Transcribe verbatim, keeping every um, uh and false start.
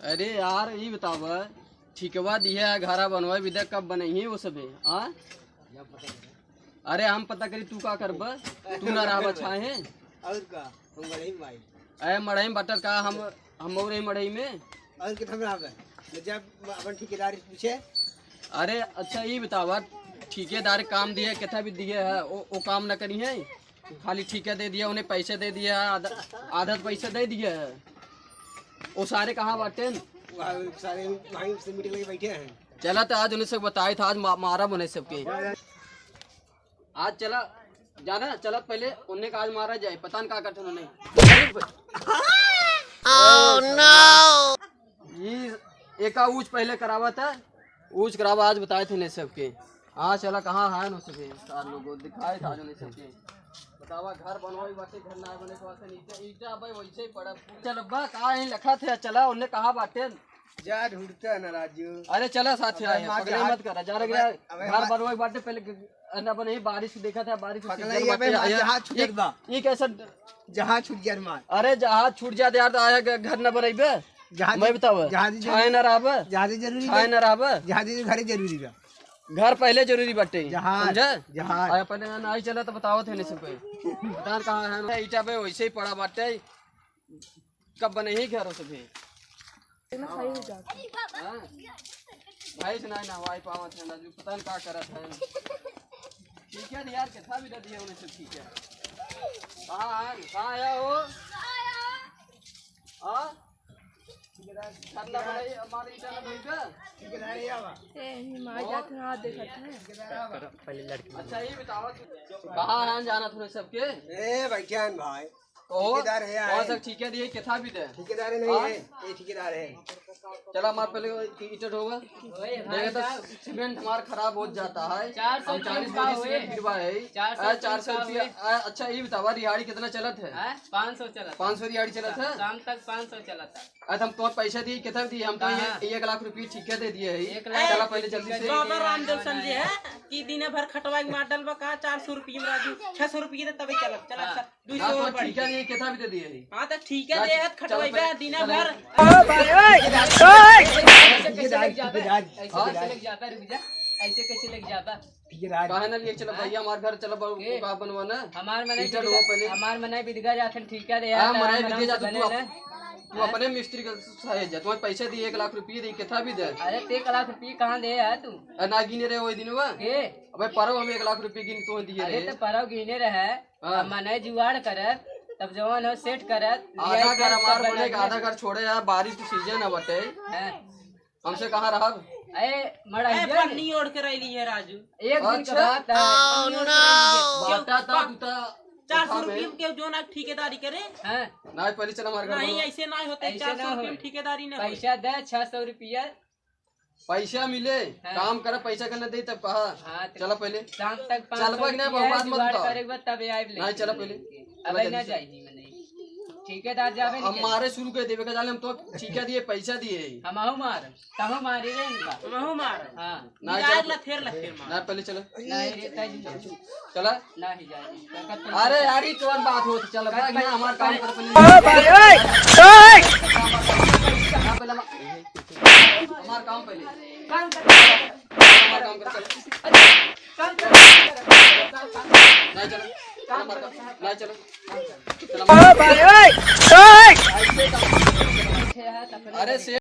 अरे यार, ई बतावा, ठिकवा दिहे है, घरा बनवाए बिदा, कब बनइहे वो सबे, आ? अरे हम पता करी, तू का करबा? तू ना रहबा छाहे? और का? हम मड़ई में भाई। अरे मड़ई में बटत का, हम, हम और रही मड़ई में। और कितना रहबा? जब अपन ठेकेदार पूछे। अरे अच्छा, ई बतावा, ठेकेदार काम दिहे, कितना भी दिहे है, ओ, ओ काम न करिहे? खाली ठीके दे दिया, उन्हें पैसे दे दिया, आधा, आधा तो पैसे दे दिया है। वो सारे कहाँ बाटे? वहाँ सारे वहीं से मीटिंग लगे बैठे हैं। चला तो आज उन्हें सब बताए था, आज मा-, मारा बने सबके। आज चला, जाना, चला पहले उन्हें का आज मारा जाए, पता न का करते उन्होंने। Oh no! ई एका ऊँच पहले करावा था, ऊँच करावा आज बताए थे ने सबके। हाँ, चला कहाँ है नो सबके? सार लोग दिखाए था जो ने सबके। बतावा, घर बनवाई बाटे, घर ना बने तो ऐसे नीचे ईटा भाई वैसे ही पड़ा। चल अब्बा, कहाँ है लखा थे? चला, उन्हें कहाँ बाटे? जा ढूंढते हैं ना राजू। अरे चला साथ अबे आए, मार पगले जहाज, मत करा, जा रे अबे, गया। अबे घर मार बनवाई बाटे, पहले ग-, ना बने, बारिश देखा था, बारिश पगला सीजन ही अबे बाटे, मार आया। जहाज छूटत ये, बा। ये कैसा? जहाज छूट गया रे मार। अरे जहाज छूट जात यार, तो आया ग-, घर न बनइबे। जहाज, मैं बतावा, जहाज ही छाए जरूरी, ना रहबे। जहाज ही जरूरी छाए बा। ना रहबे। जहाज ही घरे जरूरी बा। घर पहले जरूरी बाटे, जहाज, समझा? जहाज। अरे पहले ना, नहीं चला तो बतावत है नहीं सबके। पता न कहाँ है, ईटा पे वैसे ही पड़ा बाटे। कब बने ही घर हो सके? इतना सही हो जाता। हाँ? भाई से नहीं नहवाई पावत है, राजू, पता न का करत है। ठीक है यार, कितना भी दे दिया उन्हें सब, ठीक है। कहाँ है? कहाँ आया हो? हाँ? ठंडा बनाई, हमारे ईटा ना धोई का? ए, ही मार जात है, हाँ, देखत है। अच्छा, ये बतावा, कहाँ है जाना तूने सबके? ए, बैठे हैं भाई। कहो, ठेकेदार है, कौन आए। सा ठीके दिए, कितना भी दे? ठेकेदार नहीं हाँ? है, ये ठेकेदार है। चला, हमारे पहले ईंट होगा। देखे तो सीमेंट हमारा खराब हो जाता है। चार सौ हम चालीस का बोरी हुए। सीमेंट गिरवा है। चार सौ अरे, चार सौ का रुपया। हुए। अरे, अच्छा, ये बतावा, रिहाड़ी कितना चलत है? हैं? पाँच सौ चलत है। पाँच सौ रिहाड़ी चलत है? शाम तक पाँच सौ चलत है। अरे, हम तो पैसा दिए, कितना दिए? हम तो हाँ, ये हाँ। एक लाख रुपया ठीके दे दिए है। एक लाख चला, पहले जल्दी से। बाबा रामदेव समझे है कि दिन भर खटवा के मार डालबा का, चार सौ रुपया में राजू, छह सौ रुपया दे तबे चलत, चला, हाँ। चल। दुई सौ हाँ, तो और बढ़ ठीक है, गई। ये कितना भी दे दिए है। हाँ, तो ठीक है, जा, दे, हाथ चलो, खटवाई बे, पहले, दिन चलो, भर। ओ भाई, ओए, ओए। ऐसे कैसे लग जाता है? ऐसे हाँ? कैसे लग जाता है? रुक जा, ऐसे कैसे लग जाता है? काहे ना लिए, चलो हाँ? भैया, हमार घर चलो, ब-, के? का बनवाना? हमार मने ईटा बिदगा-, ढोआ पहले। हमार मने बिदगा जाथन, ठीक है, दे हाँ, यार, मने आराम बिदगा से जाथन, तू बने अप-, ले। तू हाँ? अपने मिस्त्री के साथ जा, तुम्हारे पैसे दिए, एक लाख रुपये दिए, कितना भी दे। अरे, ते एक लाख रुपये कहाँ दे यार तू? अरे, ना गिने रहे वो दिन हुआ। के? अबे, परव हम एक लाख रुपये गिन तो दिए अरे, रहे। तो परव गिने रहे। हाँ। अब मनई जुगाड़ करत, तब जवन हो सेट करत, आधा लियाई घर करत, हमार तब बने के, बनाई। आधा घर छोड़े यार, बारिश के सीजन है बटे। हाँ। हमसे कहाँ रहब? ए, मड़ैया ए, में। पन्नी ओढ़ के रहली है राजू। एक दिन के अच्छा। बात है। पन्नी ओढ़ के रहली है। बाटा ता, तू ता चार सौ उठा में। रुपये में केहू जोन आके ठेकेदारी करे? हाँ। नहीं, पहले चल हमारे घर नहीं, बनवा। ऐसे नहीं होते, ऐसे चार सौ ना रुपये में होए। ठेकेदारी ना होए। पैसा दे, छह सौ रुपया। पैसा मिले, हाँ। काम करे, पैसा के न दे तब कहा। हाँ, तो चला पहले। शाम तक चलबा कि नहीं, पाँच सौ रुपया बकवास मत जुगाड़ बताओ। करे के बाद तब आइब ले। नहीं, चला पहले। अब चला ना जल्दी से। जाई, नहीं। ठेकेदार जाबे नहीं हम करे। मारे शुरू कर देबे का जाले, हम तो ठीका दिए, पैसा दिए। हमहू मार, तहू मारी रे इनका। हमहू मार। हाँ। नहीं, बिगाड़ चला। लथेर, लथेर मार। नहीं, पहले चला। नहीं रे, तै जी। चला। नहीं जाए। अरे यार, ई कौन बात होत? चल, भाग ना, हमार काम कर पहले। ओ भाई, ओए, ओए। काम पहले, हमार काम पहले। काम कर। हमार काम कर, चल। काम कर। नहीं, चल। हमार काम। नहीं, चल। चल, हमार ओ भाई, ओए, ओए। अरे, से